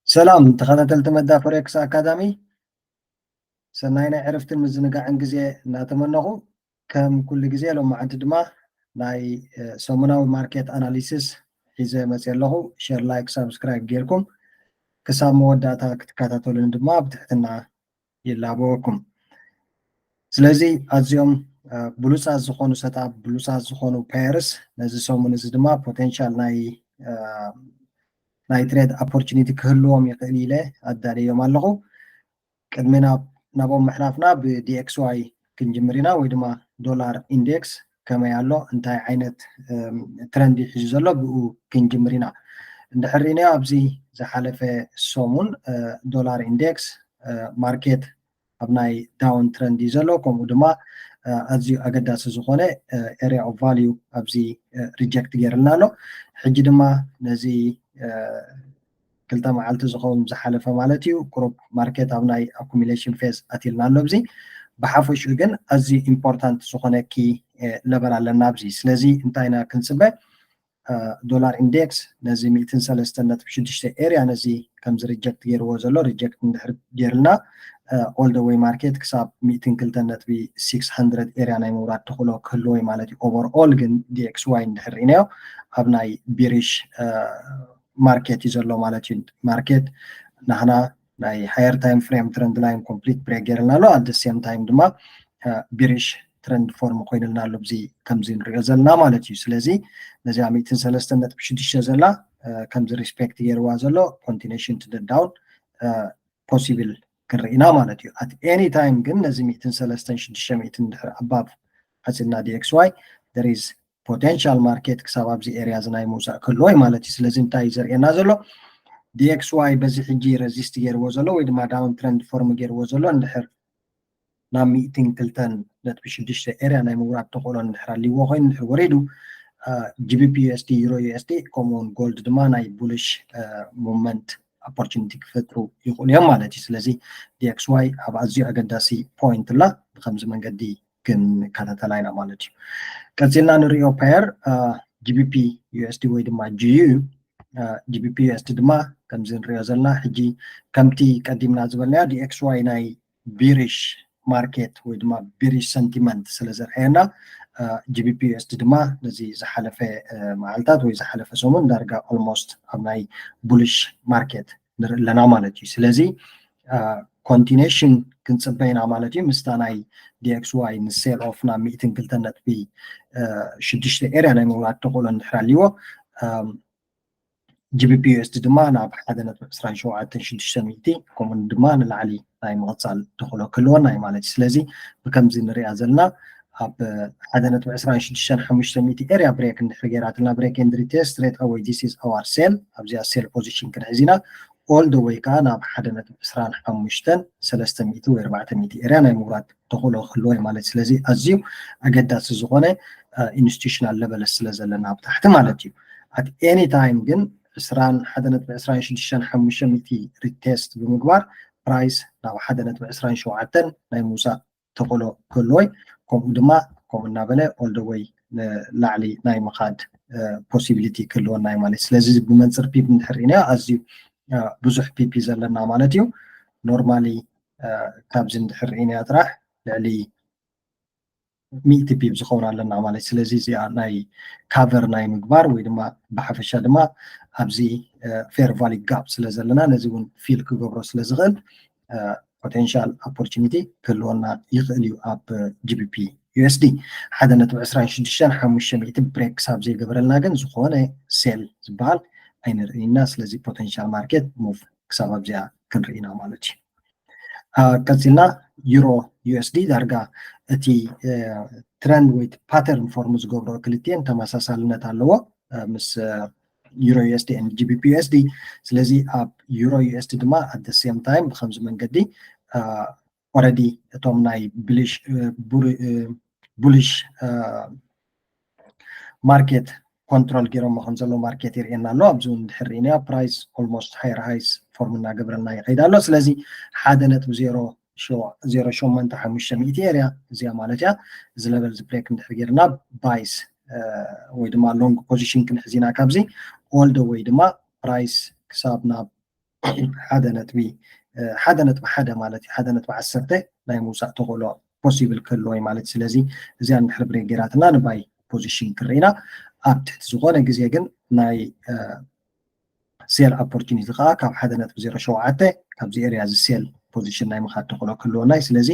ሰላም ተኸታተልቲ መዳ ፎሬክስ ኣካዳሚ፣ ሰናይ ናይ ዕረፍትን ምዝንጋዕን ግዜ እናተመነኹ፣ ከም ኩሉ ግዜ ሎማዓንቲ ድማ ናይ ሰሙናዊ ማርኬት ኣናሊሲስ ሒዘ መፅእ ኣለኹ። ሸር፣ ላይክ፣ ሳብስክራይብ ጌርኩም ክሳብ መወዳእታ ክትከታተሉን ድማ ብትሕትና ይላበወኩም። ስለዚ ኣዝዮም ብሉፃት ዝኾኑ ሰትኣፕ፣ ብሉፃት ዝኾኑ ፓየርስ ነዚ ሰሙን እዚ ድማ ፖቴንሻል ናይ ናይ ትሬድ ኦፖርቹኒቲ ክህልዎም ይኽእል ኢለ ኣዳልዮም ኣለኹ። ቅድሚ ናብኦም ምሕላፍና ብዲኤክስዋይ ክንጅምር ኢና፣ ወይ ድማ ዶላር ኢንዴክስ ከመይ ኣሎ፣ እንታይ ዓይነት ትረንድ እዩ ሒዙ ዘሎ፣ ብኡ ክንጅምር ኢና። እንድሕር ርኢናዮ ኣብዚ ዝሓለፈ ሰሙን ዶላር ኢንዴክስ ማርኬት ኣብ ናይ ዳውን ትረንድ እዩ ዘሎ። ከምኡ ድማ ኣዝዩ ኣገዳሲ ዝኾነ ኤሪያ ኦፍ ቫልዩ ኣብዚ ሪጀክት ገይርልና ኣሎ። ሕጂ ድማ ነዚ ክልተ መዓልቲ ዝኸውን ዝሓለፈ ማለት እዩ፣ ቁሩብ ማርኬት ኣብ ናይ ኣኩሚሌሽን ፌዝ ኣትልና ኣሎ። ኣብዚ ብሓፈሽኡ ግን ኣዝዩ ኢምፖርታንት ዝኾነ ኪ ለቨል ኣለና ኣብዚ። ስለዚ እንታይ ኢና ክንፅበ? ዶላር ኢንዴክስ ነዚ ሚእትን ሰለስተን ነጥቢ ሽዱሽተ ኤሪያ ነዚ ከምዚ ሪጀክት ገይርዎ ዘሎ፣ ሪጀክት እንድሕር ገይርልና ኦል ደ ወይ ማርኬት ክሳብ ሚእትን ክልተን ነጥቢ ሲክስ ሃንድረድ ኤሪያ ናይ ምውራድ ተኽእሎ ክህልዎ እዩ ማለት እዩ። ኦቨር ኦል ግን ዲኤክስዋይ እንድሕር ርኢናዮ ኣብ ናይ ቢሪሽ ማርኬት እዩ ዘሎ ማለት እዩ። ማርኬት ናህና ናይ ሃየር ታይም ፍሬም ትረንድ ላይን ኮምፕሊት ብሬክ ገይርልና ኣሎ። ኣት ሴም ታይም ድማ ቢሪሽ ትረንድ ፎርም ኮይንልና ኣሎ፣ ብዚ ከምዚ ንሪኦ ዘለና ማለት እዩ። ስለዚ ነዚኣ ሚእትን ሰለስተን ነጥቢ ሽዱሽተ ዘላ ከምዚ ሪስፔክት ገይርዋ ዘሎ ኮንቲኔሽን ቱ ደ ዳውን ፖሲብል ክንርኢና ማለት እዩ። ኣት ኤኒ ታይም ግን ነዚ ሚእትን ሰለስተን ሽዱሽተ ሚእትን ድሕር ኣባቭ ዓፂልና ዲኤክስዋይ there is ፖቴንሻል ማርኬት ክሳብ ኣብዚ ኤሪያ እዚ ናይ ምውፃእ ክህልዎ እዩ ማለት እዩ። ስለዚ እንታይ እዩ ዘርእየና ዘሎ? ዲኤክስዋይ በዚ ሕጂ ረዚስት ገይርዎ ዘሎ ወይ ድማ ዳውን ትረንድ ፎርም ገይርዎ ዘሎ እንድሕር ናብ ሚእትን ክልተን ነጥቢ ሽዱሽተ ኤሪያ ናይ ምውራድ ተኽእሎ እንድሕር ኣልይዎ ኮይኑ እንድሕር ወሪዱ ጂቢፒ ዩኤስዲ፣ ዩሮ ዩኤስዲ ከምኡውን ጎልድ ድማ ናይ ቡልሽ ሙቭመንት ኦፖርቹኒቲ ክፈጥሩ ይኽእሉ እዮም ማለት እዩ። ስለዚ ዲኤክስዋይ ኣብ ኣዝዩ ኣገዳሲ ፖይንት ላ ብከምዚ መንገዲ ክንከታተላ ኢና ማለት እዩ። ቀፂልና ንሪኦ ፓየር ጂቢፒ ዩኤስዲ ወይ ድማ ጂዩ። ጂቢፒ ዩኤስዲ ድማ ከምዚ ንሪኦ ዘለና ሕጂ ከምቲ ቀዲምና ዝበልናዮ ዲኤክስዋይ ናይ ቢሪሽ ማርኬት ወይ ድማ ቢሪሽ ሰንቲመንት ስለ ዘርኣየና ጂቢፒ ዩኤስዲ ድማ ነዚ ዝሓለፈ መዓልታት ወይ ዝሓለፈ ሰሙን ዳርጋ ኦልሞስት ኣብ ናይ ቡልሽ ማርኬት ንርኢ ኣለና ማለት እዩ። ስለዚ ኮንቲኔሽን ክንፅበ ኢና ማለት እዩ። ምስታ ናይ ዲኤክስዋይ ንሴል ኦፍ ናብ ሚእትን ክልተን ነጥቢ ሽዱሽተ ኤሪያ ናይ ምውራድ ተኽእሎ እንድሕር ኣልይዎ ጂቢፒ ዩኤስዲ ድማ ናብ ሓደ ነጥቢ ዕስራን ሸውዓተን ሽዱሽተ ሚእቲ ከምኡ ድማ ንላዕሊ ናይ ምቕፃል ተኽእሎ ክህልወና እዩ ማለት እዩ። ስለዚ ብከምዚ ንሪኣ ዘለና ኣብ ሓደ ነጥቢ ዕስራን ሽዱሽተን ሓሙሽተ ሚእቲ ኤሪያ ብሬክ እንድሕር ገይራትና ብሬክ ኤንድ ሪቴስት ስትሬት ኣወይ this is our sell ኣብዚኣ ሴል ፖዚሽን ክንሕዝ ኢና። ኦል ደ ወይ ከዓ ናብ ሓደ ነጥቢ ዕስራን ሓሙሽተን ሰለስተ ሚእቲ ወይ ኣርባዕተ ሚእቲ ኤሪያ ናይ ምውራድ ተኽእሎ ክህልዎ እዩ ማለት። ስለዚ ኣዝዩ ኣገዳሲ ዝኾነ ኢንስቲቱሽናል ለቨል ስለ ዘለና ኣብ ታሕቲ ማለት እዩ። ኣት ኤኒ ታይም ግን ዕስራን ሓደ ነጥቢ ዕስራን ሽዱሽተን ሓሙሽተ ሚእቲ ሪቴስት ብምግባር ፕራይስ ናብ ሓደ ነጥቢ ዕስራን ሸውዓተን ናይ ምውሳእ ተኽእሎ ክህልዎ እዩ። ከምኡ ድማ ከምኡ እናበለ ኦል ደ ወይ ንላዕሊ ናይ ምኻድ ፖሲቢሊቲ ክህልወና እዩ ማለት እዩ። ስለዚ ብመንፅር ፒፕ እንድሕር ርኢናዮ ኣዝዩ ብዙሕ ፒፒ ዘለና ማለት እዩ። ኖርማሊ ካብዚ እንድሕር ርኢናዮ ጥራሕ ልዕሊ ሚእቲ ፒፕ ዝኸውን ኣለና ማለት እዩ። ስለዚ እዚኣ ናይ ካቨር ናይ ምግባር ወይ ድማ ብሓፈሻ ድማ ኣብዚ ፌር ቫሊ ጋፕ ስለ ዘለና ነዚ እውን ፊል ክገብሮ ስለ ዝኽእል ፖቴንሻል ኦፖርቹኒቲ ክህልወና ይኽእል እዩ ኣብ ጂቢፒ ዩኤስዲ። ሓደ ነጥቢ ዕስራን ሽዱሽተን ሓሙሽተ ሚእቲ ብሬክ ክሳብ ዘይገበረልና ግን ዝኾነ ሴል ዝበሃል ኣይንርእይና። ስለዚ ፖቴንሻል ማርኬት ሙቭ ክሳብ ኣብዚኣ ክንርኢ ኢና ማለት እዩ። ቀፂልና ዩሮ ዩኤስዲ ዳርጋ እቲ ትረንድ ወይ ፓተርን ፎርም ዝገብሮ ክልቲኤን ተመሳሳልነት ኣለዎ ምስ ዩሮ ዩኤስዲ ን ጂቢፒ ዩኤስዲ። ስለዚ ኣብ ዩሮ ዩኤስዲ ድማ ኣት ሴም ታይም ብከምዚ መንገዲ ኦረዲ እቶም ናይ ብሊሽ ቡሊሽ ማርኬት ኮንትሮል ገይሮሞ ከም ዘሎ ማርኬት ይርእየና ኣሎ። ኣብዚ እውን እንድሕር ርኢናዮ ፕራይስ ኦልሞስት ሃየር ሃይስ ፎርም እናገበረልና ይኸይድ ኣሎ። ስለዚ ሓደ ነጥቢ ዜሮ ሸመንተ ሓሙሽተ ሚእቲ ኤሪያ እዚኣ ማለት እያ። እዚ ለቨል እዚ ብሬክ እንድሕር ገይርና ባይስ ወይ ድማ ሎንግ ፖዚሽን ክንሕዝ ኢና ካብዚ ኦል ደ ወይ ድማ ፕራይስ ክሳብ ናብ ሓደ ነጥቢ ሓደ ነጥቢ ሓደ ማለት እዩ ሓደ ነጥቢ ዓሰርተ ናይ ምውፃእ ተኽእሎ possible ክህልዎ እዩ ማለት እዩ። ስለዚ እዚኣ እንድሕር break ገይራትና ን buy position ክንርኢ ኢና። ኣብ ትሕቲ ዝኾነ ግዜ ግን ናይ sell opportunity ከዓ ካብ ሓደ ነጥቢ ዜሮ ሸውዓተ ካብዚ area እዚ sell position ናይ ምኻድ ተኽእሎ ክህልወና እዩ። ስለዚ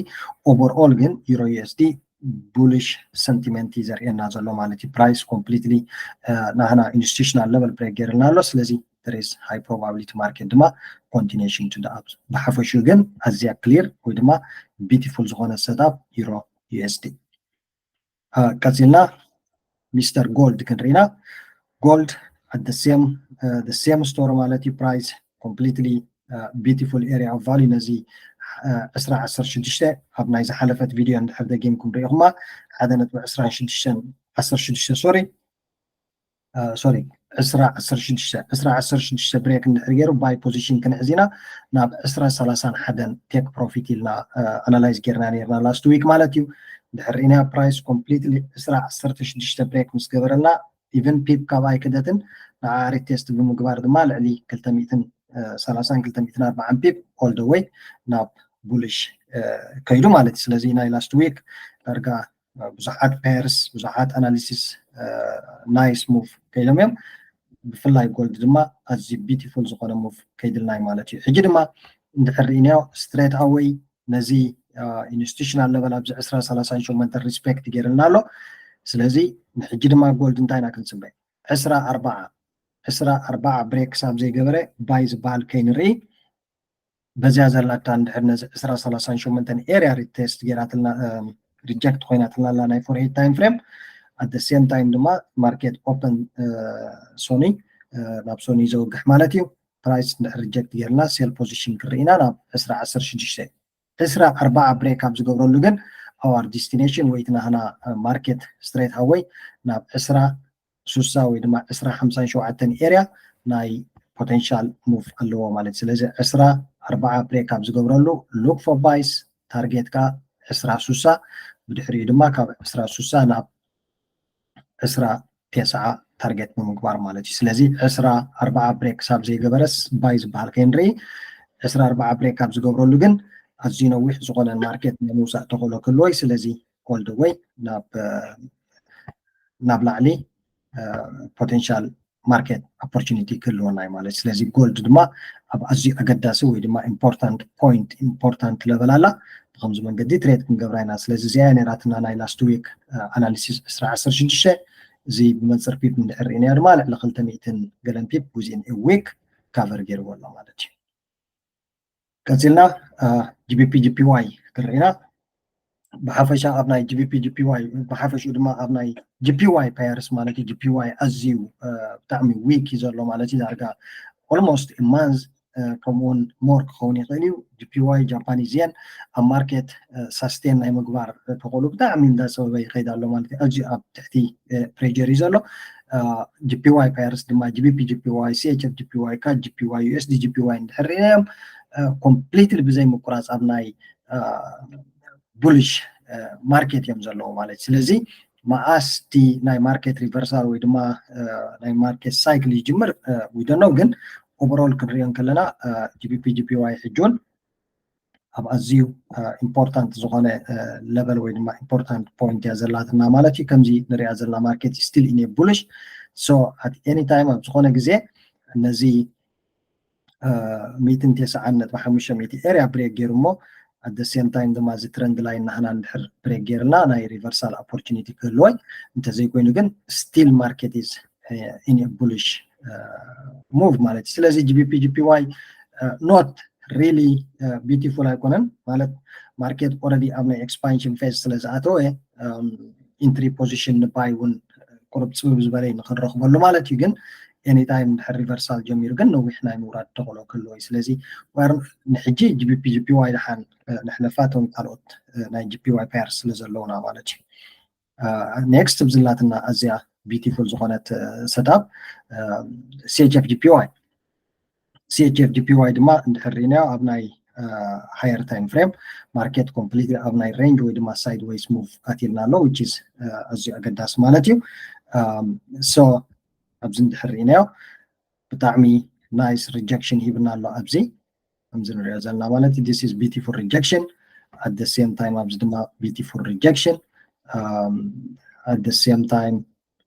overall ግን Euro U S D bullish sentiment እዩ ዘርእየና ዘሎ ማለት እዩ። Price completely ናህና institutional level break ገይርልና ኣሎ። ስለዚ there is high probability market ድማ continuation to the up። ብሓፈሹ ግን ኣዝያ clear ወይ ድማ beautiful ዝኾነ setup Euro U S D። ቀፂልና ሚስተር ጎልድ ክንርኢና። Gold at the same same story ማለት እዩ። Price completely beautiful area of value ነዚ ዕስራ ዓሰርተ ሽዱሽተ ኣብ ናይ ዝሓለፈት ቪድዮ እንድሕር ደጊምኩም ርኢኹማ ሓደ ነጥቢ ዕስራ ዓሰርተ ሽዱሽተ sorry sorry ዕስራ ዓሰርተ ሽዱሽተ ዕስራ ዓሰርተ ሽዱሽተ break እንድሕር ገይሩ buy position ክንሕዝ ኢና ናብ ዕስራ ሰላሳን ሓደን take profit ኢልና analyze ጌርና ነርና last week ማለት እዩ። እንድሕር ርኢና price completely ዕስራ ዓሰርተ ሽዱሽተ break ምስ ገበረልና even pip ካብ ኣይክደትን ንዓ retest ብምግባር ድማ ልዕሊ ክልተ ሚእትን ሰላሳን ክልተ ሚእትን ኣርባዓን pip all the way ናብ bullish ከይዱ ማለት እዩ። ስለዚ ናይ last week ዳርጋ ብዙሓት pairs ብዙሓት analysis nice move ከይዶም እዮም። ብፍላይ gold ድማ ኣዝዩ beautiful ዝኾነ move ከይድልና እዩ ማለት እዩ። ሕጂ ድማ እንድሕር ርኢናዮ straight away ነዚ institutional level ኣብዚ ዕስራ ሰላሳን ሸሞንተን respect ገይርልና ኣሎ። ስለዚ ንሕጂ ድማ gold እንታይ ኢና ክንፅበ ዕስራ ኣርባዓ ዕስራ ኣርባዓ break ክሳብ ዘይገበረ buy ዝበሃል ከይንርኢ በዚያ ዘላታ እንድሕር ነዚ ዕስራ ሰላሳን ሸሞንተን area retest ገይራትልና reject ኮይናትልና ኣላ ናይ four eight time frame at the same time ድማ market open ሶኒ ናብ ሶኒ ዘውግሕ ማለት እዩ። Price እንድሕር reject ገይርና sell position ክርኢና ናብ ዕስራ ዓሰርተ ሽዱሽተ ዕስራ ኣርባዓ break ኣብ ዝገብረሉ ግን our destination ወይ ናህና market straight away ናብ ዕስራ ስሳ ወይ ድማ ዕስራ ሓምሳን ሸውዓተን area ናይ potential move ኣለዎ ማለት። ስለዚ ዕስራ ኣርባዓ break ኣብ ዝገብረሉ look for buys target ካ ዕስራ ስሳ ብድሕሪኡ ድማ ካብ ዕስራ ስሳ ናብ ዕስራ ተስዓ target ንምግባር ማለት እዩ። ስለዚ ዕስራ ኣርባዓ break ክሳብ ዘይገበረስ buy ዝበሃል ከይንርኢ ዕስራ ኣርባዓ break ኣብ ዝገብረሉ ግን ኣዝዩ ነዊሕ ዝኾነ market ናይ ምውፃእ ተኽእሎ ክህልዎ እዩ። ስለዚ all the way ናብ ናብ ላዕሊ potential market opportunity ክህልወና እዩ ማለት። ስለዚ gold ድማ ኣብ ኣዝዩ ኣገዳሲ ወይ ድማ important point important level ኣላ። ብከምዚ መንገዲ trade ክንገብራ ኢና። ስለዚ እዚኣ ነራትና ናይ last week analysis ዕስራ ዓሰርተ ሽዱሽተ እዚ ብመንፅር pip እንድሕር ርኢናዮ ድማ ልዕሊ ክልተ ሚእትን ገለን pip within a week cover ገይርዎ ኣሎ ማለት እዩ። ቀፂልና GBP JPY ክንርኢና ብሓፈሻ ኣብ ናይ GBP JPY ብሓፈሽኡ ድማ ኣብ ናይ JPY pairs ማለት እዩ። JPY ኣዝዩ ብጣዕሚ weak እዩ ዘሎ ማለት እዩ። ዳርጋ almost month ከምኡውን more ክኸውን ይኽእል እዩ። JPY Japanese yen ኣብ market sustain ናይ ምግባር ተኽእሎ ብጣዕሚ እንዳፀበበ ይኸይድ ኣሎ ማለት እዩ። ኣዝዩ ኣብ ትሕቲ pressure እዩ ዘሎ። JPY pairs ድማ GBP JPY፣ CHF JPY፣ CAD JPY፣ USD JPY እንድሕር ርኢናዮም completely ብዘይ ምቁራፅ ኣብ ናይ bullish market እዮም ዘለዉ ማለት እዩ። ስለዚ መዓስ እቲ ናይ market reversal ወይ ድማ ናይ market cycle ይጅምር we don't know፣ ግን overall ክንሪኦ ከለና GBP JPY ሕጂ እውን ኣብ ኣዝዩ important ዝኾነ level ወይ ድማ important point እያ ዘላትና ማለት እዩ። ከምዚ ንሪኣ ዘለና market still in a bullish so at any time ኣብ ዝኾነ ግዜ ነዚ ሚእትን ተስዓን ነጥቢ ሓሙሽተ ሚእቲ area break ገይሩ እሞ at the same time ድማ እዚ trend line ናህና እንድሕር break ገይርና ናይ reversal opportunity ክህልዎ እዩ። እንተዘይኮይኑ ግን still market is in a bullish move ማለት እዩ። ስለዚ GBP JPY not really beautiful ኣይኮነን ማለት market already ኣብ ናይ expansion phase ስለ ዝኣተወ entry position ን buy እውን ቁሩብ ፅብብ ዝበለ ንክንረኽበሉ ማለት እዩ። ግን any time ድሕር reversal ጀሚሩ ግን ነዊሕ ናይ ምውራድ ተኽእሎ ክህልዎ እዩ። ስለዚ ንሕጂ GBP JPY ድሓን ንሕለፋ እቶም ካልኦት ናይ JPY pairs ስለ ዘለውና ማለት እዩ። Next ብዝላትና ኣዝያ beautiful ዝኾነት setup CHF JPY CHF JPY ድማ እንድሕር ርኢናዮ ኣብ ናይ higher time frame market completely ኣብ ናይ range ወይ ድማ sideways move ኣትልና ኣሎ which is ኣዝዩ ኣገዳሲ ማለት እዩ። So ኣብዚ እንድሕር ርኢናዮ ብጣዕሚ nice rejection ሂብና ኣሎ ኣብዚ ከምዚ ንሪኦ ዘለና ማለት እዩ። This is beautiful rejection, at the same time ኣብዚ ድማ beautiful rejection, at the same time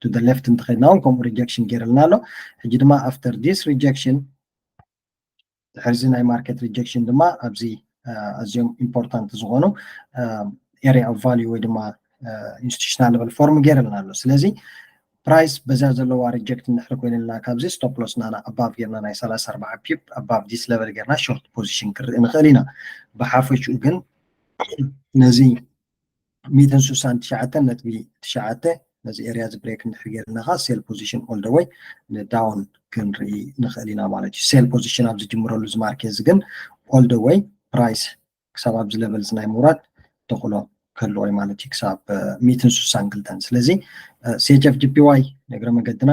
to the left እንተኸድና እውን ከምኡ rejection ገይርልና ኣሎ። ሕጂ ድማ after this rejection ድሕርዚ ናይ market rejection ድማ ኣብዚ ኣዝዮም important ዝኾኑ area of value ወይ ድማ institutional level form ገይርልና ኣሎ። ስለዚ price በዛ ዘለዋ reject እንድሕር ኮይንልና ካብዚ stop loss ናና above ጌርና ናይ ሰላሳ ኣርባዓ pip above this level ጌርና short position ክርኢ ንኽእል ኢና። ብሓፈሽኡ ግን ነዚ ሚእትን ስሳን ትሽዓተን ነጥቢ ትሽዓተ ነዚ area እዚ break እንድሕር ጌርና ከዓ sell position all the way ን down ክንርኢ ንኽእል ኢና ማለት እዩ። Sell position ኣብ ዝጅምረሉ እዚ market እዚ ግን all the way price ክሳብ ኣብዚ level እዚ ናይ ምውራድ ተኽእሎ ክህልዎ እዩ ማለት እዩ ክሳብ ሚእትን ስሳን ክልተን። ስለዚ CHF JPY ንእግረ መገድና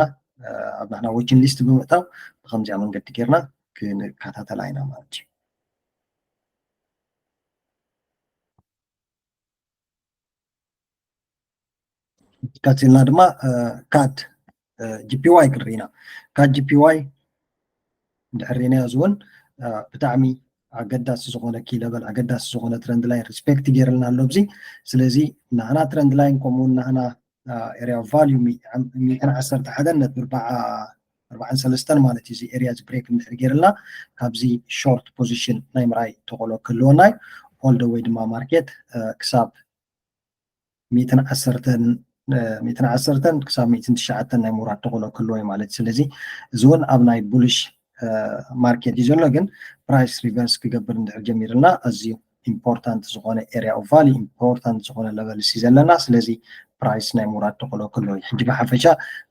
ኣብ ናህና watching list ብምእታው ብከምዚኣ መንገዲ ጌርና ክንከታተላ ኢና ማለት እዩ። ቀፂልና ድማ CAD JPY ክንርኢ ኢና። CAD JPY እንድሕር ርኢናዮ እዚ እውን ብጣዕሚ ኣገዳሲ ዝኾነ key level ኣገዳሲ ዝኾነ trend line respect ገይርልና ኣሎ ኣብዚ። ስለዚ ናህና trend line ከምኡ እውን ናህና area of value ሚእትን ዓሰርተ ሓደን ነጥቢ ኣርባዓን ሰለስተን ማለት እዩ። እዚ area እዚ break እንድሕር ገይርልና ካብዚ short position ናይ ምርኣይ ተኽእሎ ክህልወና እዩ። All the way ድማ market ክሳብ ሚእትን ዓሰርተን ሚእትን ዓሰርተን ክሳብ ሚእትን ትሽዓተን ናይ ምውራድ ተኽእሎ ክህልዎ እዩ ማለት እዩ። ስለዚ እዚ እውን ኣብ ናይ bullish market እዩ ዘሎ፣ ግን price reverse ክገብር እንድሕር ጀሚርና ኣዝዩ important ዝኾነ area of value important ዝኾነ level እዩ ዘለና። ስለዚ price ናይ ምውራድ ተኽእሎ ክህልዎ እዩ። ሕጂ ብሓፈሻ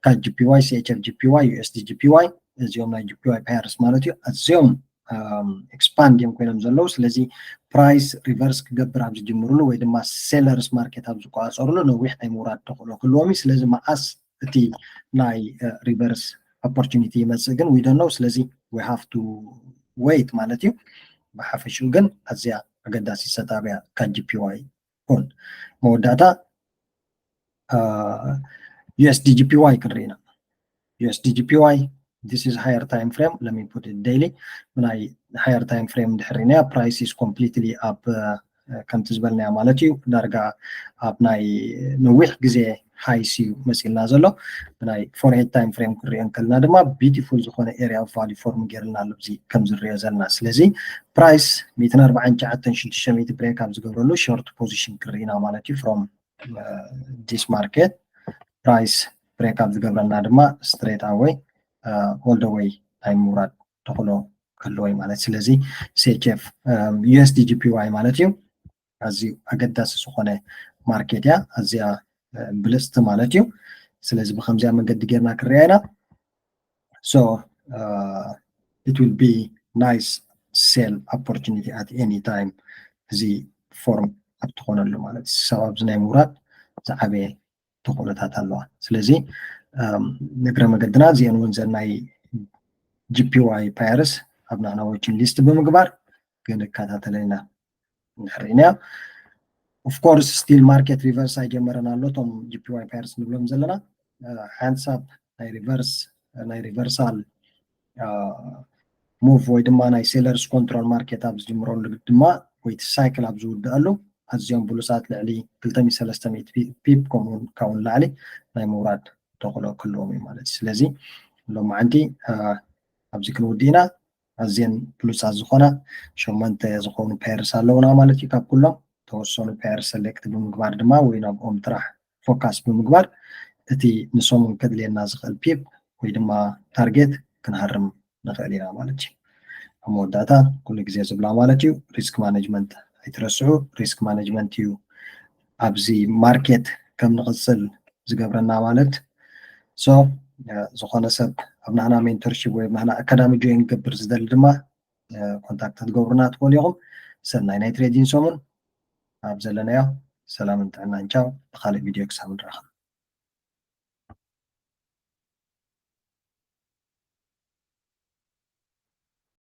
CAD JPY፣ CHF JPY፣ USD JPY እዚኦም ናይ JPY pairs ማለት እዩ ኣዝዮም expand እዮም ኮይኖም ዘለዉ። ስለዚ price reverse ክገብር ኣብ ዝጅምርሉ ወይ ድማ sellers market ኣብ ዝቆፃፀርሉ ነዊሕ ናይ ምውራድ ተኽእሎ ክህልዎም እዩ። ስለዚ መዓስ እቲ ናይ reverse opportunity ይመፅእ ግን we don't know። ስለዚ we have to wait ማለት እዩ። ብሓፈሽኡ ግን ኣዝያ ኣገዳሲ setup እያ CAD JPY። መወዳእታ USD JPY ክንርኢ ኢና። USD JPY this is higher time frame, let me put it daily። ብናይ higher time frame እንድሕር ርኢናዮ price is completely up ከምቲ ዝበልናዮ ማለት እዩ። ዳርጋ ኣብ ናይ ነዊሕ ግዜ highs እዩ መፂእልና ዘሎ። ብናይ four eight time frame ክንሪኦ እንከልና ድማ beautiful ዝኾነ area of value form ገይርልና ኣሎ እዚ ከም ዝሪኦ ዘለና። ስለዚ price ሚእትን ኣርባዓን ትሽዓተን ሽዱሽተ ሚእቲ break ኣብ ዝገብረሉ short position ክንርኢ ኢና ማለት እዩ። From this market price break ኣብ ዝገብረና ድማ straight away all the way ናይ ምውራድ ተኽእሎ ክህልዎ እዩ ማለት። ስለዚ CHF USD JPY ማለት እዩ ኣዝዩ ኣገዳሲ ዝኾነ market እያ፣ ኣዝያ ብልፅቲ ማለት እዩ። ስለዚ ብከምዚኣ መንገዲ ጌርና ክንሪኣ ኢና። So it will be nice sell opportunity at any time እዚ form ኣብ ትኾነሉ ማለት እዩ። ክሳብ ኣብዚ ናይ ምውራድ ዝዓበየ ተኽእሎታት ኣለዋ። ስለዚ ንእግረ መገድና እዚአን እውን ዘን ናይ JPY pairs ኣብ ናህና watching list ብምግባር ክንከታተለን ኢና። እንድሕር ርኢናዮ of course still market reverse ኣይጀመረን ኣሎ። እቶም JPY pairs ንብሎም ዘለና ሓንሳብ ናይ reverse ናይ reversal move ወይ ድማ ናይ sellers control market ኣብ ዝጅምረሉ ድማ ወይ cycle ኣብ ዝውድኣሉ ኣዝዮም ብሉፃት ልዕሊ ክልተ ሚእቲ ሰለስተ ሚእቲ pip ከምኡ እውን ካብኡ ንላዕሊ ናይ ምውራድ ተኽእሎ ክህልዎም እዩ ማለት እዩ። ስለዚ ሎማዓንቲ ኣብዚ ክንውድእ ኢና። ኣዝየን ብሉፃት ዝኾና ሸሞንተ ዝኾኑ pairs ኣለውና ማለት እዩ። ካብ ኩሎም ተወሰኑ pairs select ብምግባር ድማ ወይ ናብኦም ጥራሕ focus ብምግባር እቲ ንሰሙን ከድልየና ዝኽእል pip ወይ ድማ target ክንሃርም ንኽእል ኢና ማለት እዩ። ኣብ መወዳእታ ኩሉ ግዜ ዝብላ ማለት እዩ risk management ኣይትረስዑ። Risk management እዩ ኣብዚ market ከም ንቕፅል ዝገብረና ማለት። So ዝኾነ ሰብ ኣብ ናህና mentorship ወይ ኣብ ናህና academy join ክገብር ዝደሊ ድማ contact ክትገብሩና ትኽእሉ ኢኹም። ሰናይ ናይ trading ሰሙን። ኣብ ዘለናዮ ሰላምን ጥዕናን ቻው። ብኻልእ ቪድዮ ክሳብ ንራኸብ።